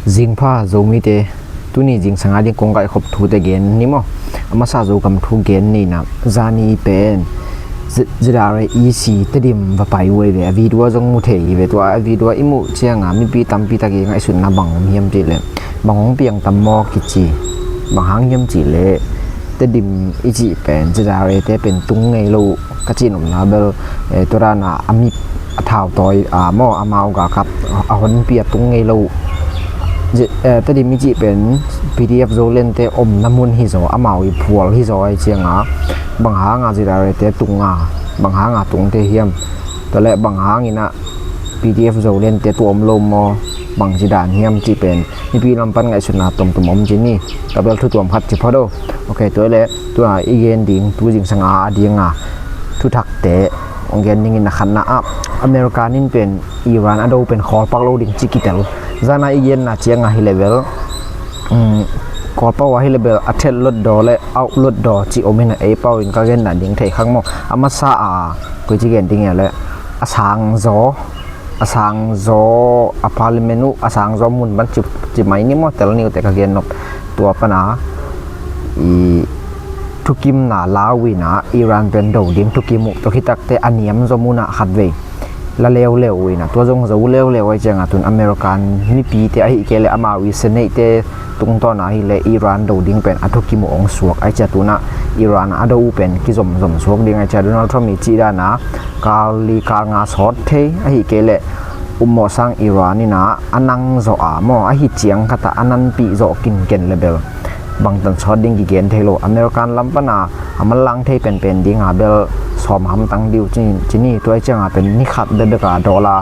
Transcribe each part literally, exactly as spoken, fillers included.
Zingpha Zomite, tuni zingsang a ding kong kaihkhop thute gen ni maw? A masa Zogam thu gen ni in ah, zani pen Z-, ZRA EC Tedim va pai uh hi ve. A video zong mu thei hi ve. Tua a video i muh ciang a mipi tampi tak i ngaihsutna bang om hiam cih leh, bang hong piang tam maw kici. Bang hang hiam cih leh Tedim i cih pen ZRA te pen tung ngei lo uh ka cih nopna bel, eh, tua dan a a mi a thautawi a maw, amau galkap a honpi a tung ngei lo uh. Zi-, eh, Tedim i cih pen PDF Zoland te omna mun hi zaw, amau i phual hi zaw. Ahih ciang a bang hang a ZRA te tung a, bang hang a tung thei hiam? Tua leh bang hang in ah PDF Zoland te tua om lo maw, bang ci dan hiam cih pen mipi lam pan ngaihsutna tuamtuam om ci ni. Tua bel thu tuam khat ci phot o. Ok, tua leh tua i gen ding tu zingsang a ding a thuthakte hong gen ding in, a khatna ah American in pen Iran a do pen khawlpak lo ding ci kitel. Zan a i genna ciang a hi leh bel, um, khawlpak uh a hi leh bel a thet lot daw leh out lot daw ci om in ah, ei pau in ka genna ding thei khak maw. A masa a koi ci gen ding hiam leh, a sang zaw, a sang zaw, a parliament uh a sang zaw mun pan ci, ci mai ni maw, tel ni uh teh ka gen nop. Tua pan a i thukimna la uh in ah, Iran pen do ding thukim uh, tua khit teh a niam zaw mun ah khatvei la leuleu uh in ah, tua zong zo leuleu ahih ciang a tun American mipite ahih kei leh amau i Senate te tungtawn a hi leh Iran do ding pen a thukim uh hong suak. Ahih ciang tun ah Iran a do uh pen kizomzom suak ding. Ahih ciang Donald Trump i cih dan a kal li kal nga sawt thei, ahih kei leh upmawh sang Iran in ah a nang zawh a maw, ahih ciang khat ah a nanpih zawh kinken leh bel bangtan sawt ding kigen thei lo. American lam pan a a manlang thei penpen ding a bel sawm hamtang ding uh ci, ci ni. Tua ahih ciang a pen ni khat bekbek a dollar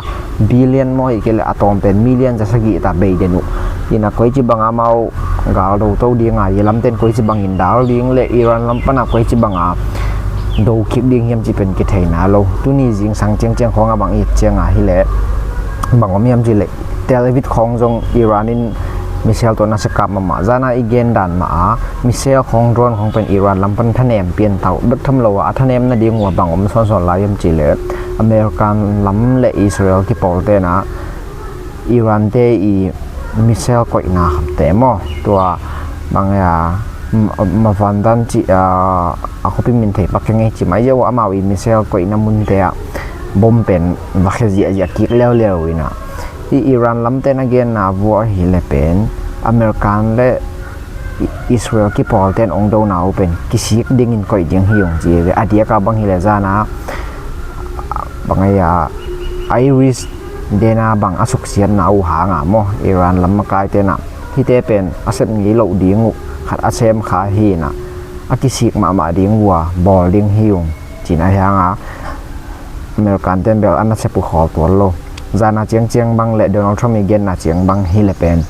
billion maw, ahih kei leh a tawm pen million za sagih ta bei den uh. In ah koici bang a amau gal do to ding a, i lamten koici bang in dal ding leh Iran lam pan a koici bang a do kik ding hiam cih pen kithei nawn lo. Tuni zingsang ciangciang khawng a bang i et ciang a hi leh bang om hiam cih leh, Tel Aviv khawng zong Iran in missile tawh nasia kap mahmah. Zan a i gen dan mah a missile khawng, drone khawng pen Iran lam pan thanem pian ta uh. Bek tham lo a, a thanem nading uh a bang om sawnsawn lai hiam cih leh, American lam leh Israel kipawlte'n ah Iran te i missile koihna khamte maw, tua bang a, ma, mavandan cih a, a khuapi min thei pak keng ei, ci mai ziau a, amau i missile koihna munte ah bom pen va khia ziahziah kik leuleu in ah, i Iran lamte'n a genna vua hi leh pen American leh I-, Israel kipawlte'n hong dona uh pen kisik dingin koih ding hi ung ci ve. A diak a bang hi leh zan a, bang a, Iris Dena bang a suksiatna uh hang a maw, Iran lam makaite'n ah hihte pen a sep ngei loh ding uh khat a sem kha hi in ah, a kisik mahmah ding uh a bawl ding hi ung ci-in, ahi hang a Americante'n bel a nasep uh khawl tuan lo. Zan a ciangciang bang leh Donald Trump i genna ciang bang hi leh pen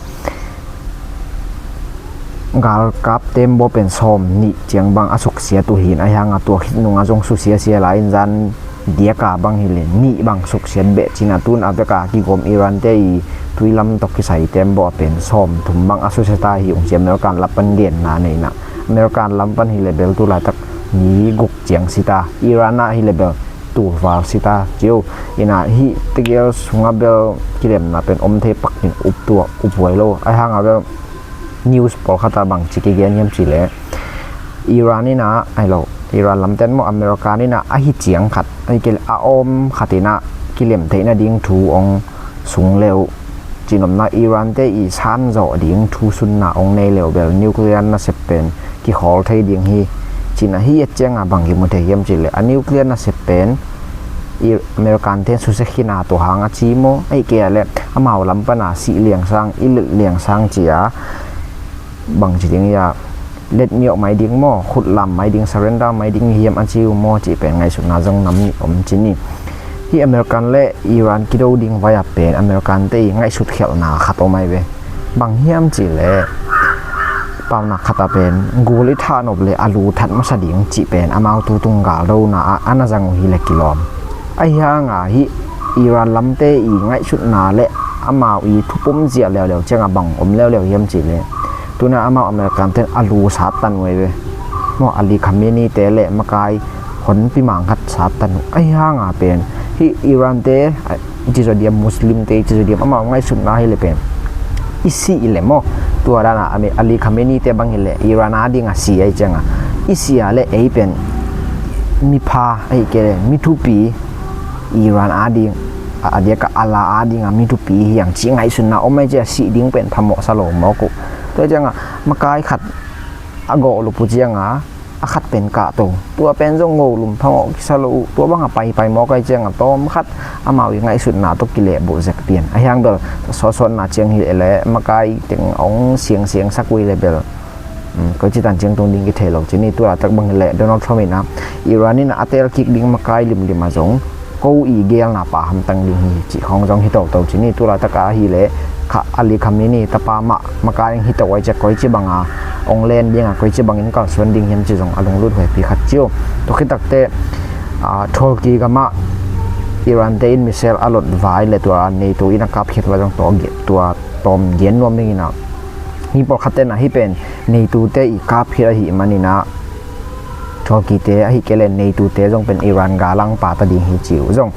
galkapte maw pen sawm nih ciang bang a suksiat uh hi in, ahi hang a tua khit nung a zong susia sia lai in, zan diak a bang hi leh nih bang suksiat beh ci-in ah, tun a bek a kigawm Iran te i tui lam tawh kisaite maw pen sawm thum bang a susia ta hi ung ci American lam pan genna nei in ah. American lam pan hi leh bel tu laitak mi guk ciang si ta, Iran ah hi leh bel tul val si ta ci uh. In ah hih tegel sung a bel kilemna pen om thei pak in, up tuak, up huai lo. Ahi hang a bel news pawlkhat ah bang ci kigen hiam cih leh, Iran in ah, ahi lo, Iran lamte'n maw, American in ah ahi ciang khat, ahih kei leh a om khat in ah kilem theihna ding thu hong sung leh uh, ci nopna, Iran te i san zawh ding thu sunna hong nei leh uh bel nuclear nasep pen kikhawl thei ding hi ci-in ah, hih et ciang a bang kimu thei hiam cih leh, a nuclear nasep pen i Americante'n susia khin a, tua hang a ci maw, ahih kei leh amau lam pan a sih liang sang, i let liang sang ci a, bang ci ding hiam, let miawh mai ding maw, khut lam mai ding, surrender mai ding hiam a ci uh maw cih pen ngaihsutna zong nam nih om ci ni. Hih American leh Iran kido ding vai ah pen Americante i ngaihsut khialhna khat om ahi ve. Bang hiam cih leh, paunak khat ah pen gul i thah nop leh a lu that masa ding cih pen amau tu tung galdona ah a na zang uh hi leh kilawm. Ahi hang a hih Iran lamte i ngaihsutna leh amau i thupom ziah leuleu ciang a bang om leuleu hiam cih leh, tu-in ah amau Americante'n a lu sattan uh ahi ve. Maw, Ali Khamenei te leh makai honpi mang khat sattan uh. Ahi hang a pen hih Irante, a, i ci zaw diam, Muslimte i ci zaw diam, amau ngaihsutna hi leh pen i sih le maw, tua dana a mi, Ali Khamenei te bang hileh Iran a ding a si ahi cianga, i sih a le ei pen mipha ahi kei le mi thupi, Iran a ding a, a diaka a la a dinga mi thupi hiang ci ngaihsutna om ahi cia, sih ding pen phamawh sa lo mawk uh. Tua cianga makai khat a gawh lup uh cianga a khat pen kahto, tua pen zong ngolum phamawh kisa lo uh. Tua banga paipai mawk ahi cianga tawm khat amau i ngaihsutna tawh kilehbuh zek pian ahiang bel sawtsawtna ciang hi le makai teng ong siangsiang sak uh hi le bel, um, koici tan ciang tung ding kithei lo ci ni. Tua laitak bang hileh Donald Trump in a Iran in a tel kik ding makai limlim a zong ko i gelna pa hamtang ding hi cih khawng zong hi toto ci ni. Tua laitak a hileh kha Ali Khamenei tapa mah makai hi to ahi cia koici banga ong len dinga koici bangin kalsuan ding hiam ci zong a lunglut huaipi khat ci uh. Tua khitakte, a, Turkey gamah Iran te in missile a lot vai le tua NATO in a kapkhiat vai zong tua, tua tawm gen nuam dingin a, mi pawlkhat ten a hi pen NATO te i kapkhiat ahi manin a Turkey te ahi kei le NATO te zong pen Iran galang pata ding hi ci uh zong.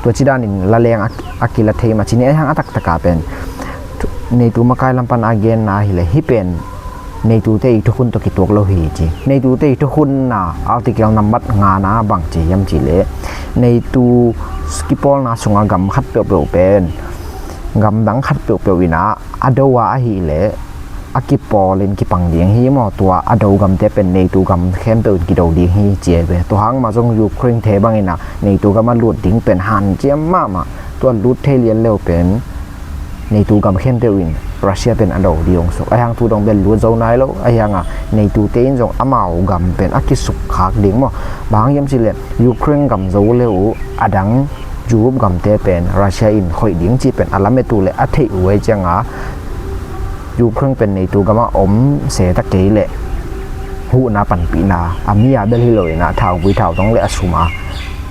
Tua ci danin laleng a, a kila thei ma ci ni. Ahiang a taktaka pen NATO makai lam pan a genna hileh hi pen NATO te i thukhun tawh kituak lo hi ci. NATO te i thukhunna article nambat ngana bang ci hiam ci le NATO kipawlna sunga gam khat peuhpeuh pen gam dang khat peuhpeuh ina a do a ahileh a kipawlin kipang ding hi maw, tua a do gamte pen NATO gam khempeuh in kido ding hi ci ahi ve. Tua hang mah zong Ukraine te bangin a NATO gam a lut ding pen hanciam mahmah. Tua lut thei lian leu pen NATO gam khempeuh in Russia pen a do ding ong suk. Ahiang tu dong bel lut zo nai lo. Ahianga NATO te in zong amau gam pen a kisukkhak ding maw. Bang hang hiam ci le Ukraine gam zo leu uh a dang Europe gamte pen Russia in khoih ding ci pen a lamet uh le a theih uh ahi cianga Ukraine pen NATO gama om se ta kei leh huhna panpihna a mi a bel hi lo ina thauvui thautong le a sum a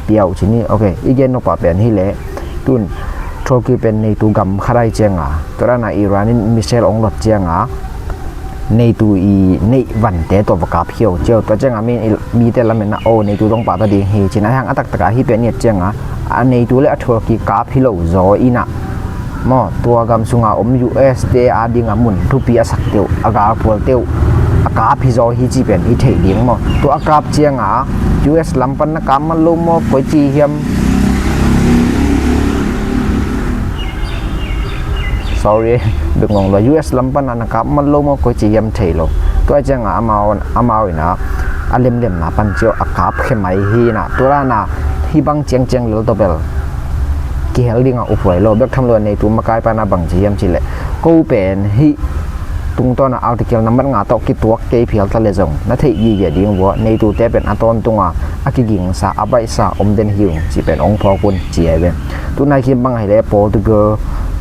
pia uh ci ni. Ok, i gen nopah pen hileh tun Turkey pen NATO gam khat ahi cianga tua dana Iran in missile ong lot cianga NATO i neih vante tawh va kap hi uh ci uh. Tua cianga mi, mite lametna o NATO zong pata ding hi cina. Ahiang a taktaka hi pen i et cianga a NATO le a Turkey kap hi lo zaw ina maw, tua gam sunga om US te a dinga mun thupi a sak teuh a galpual teuh a kap hi zaw hi ci pen i theih ding maw. Tua a kap cianga US lam pan na kap man lo maw koici hiam? Sorry, bek ngong lo. US lam pan na kap man lo maw koici hiam thei lo. Tua cianga amau, amau ina a lemlemna pan cio a kap khe mai hi ina. Tua dana hi bang ciangciang lel tawh bel kihel dinga uphuai lo. Bek tham lo NATO makai pana bang ci hiam ci le ko pen hih tungtawna article nambat nga tawh kituak kei phial ta le zong na theih gige ding vua NATO te pen a tawntunga a kigingsa a baihsa om den hi ung ci pen ong phawk un ci ahi ve. Tunai kim bang ahileh Portugal,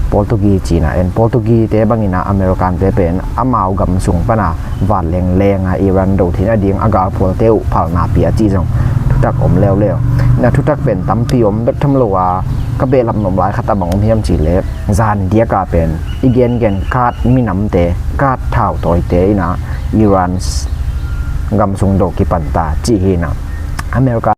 Portuguese cina en Portuguese te bangina American te pen amau gam sung pana van lenglenga Iran do theihna ding a galpualte uh phalna pia ci zong thutak om leuleu. Na thutak pen tampi om bek tham lo a ka behlap nuam lai khat a bang om hiam ci le zan diaka pen i gengen kat minamte kat thautawite ina Iran gam sung do kipan ta ci hi ina America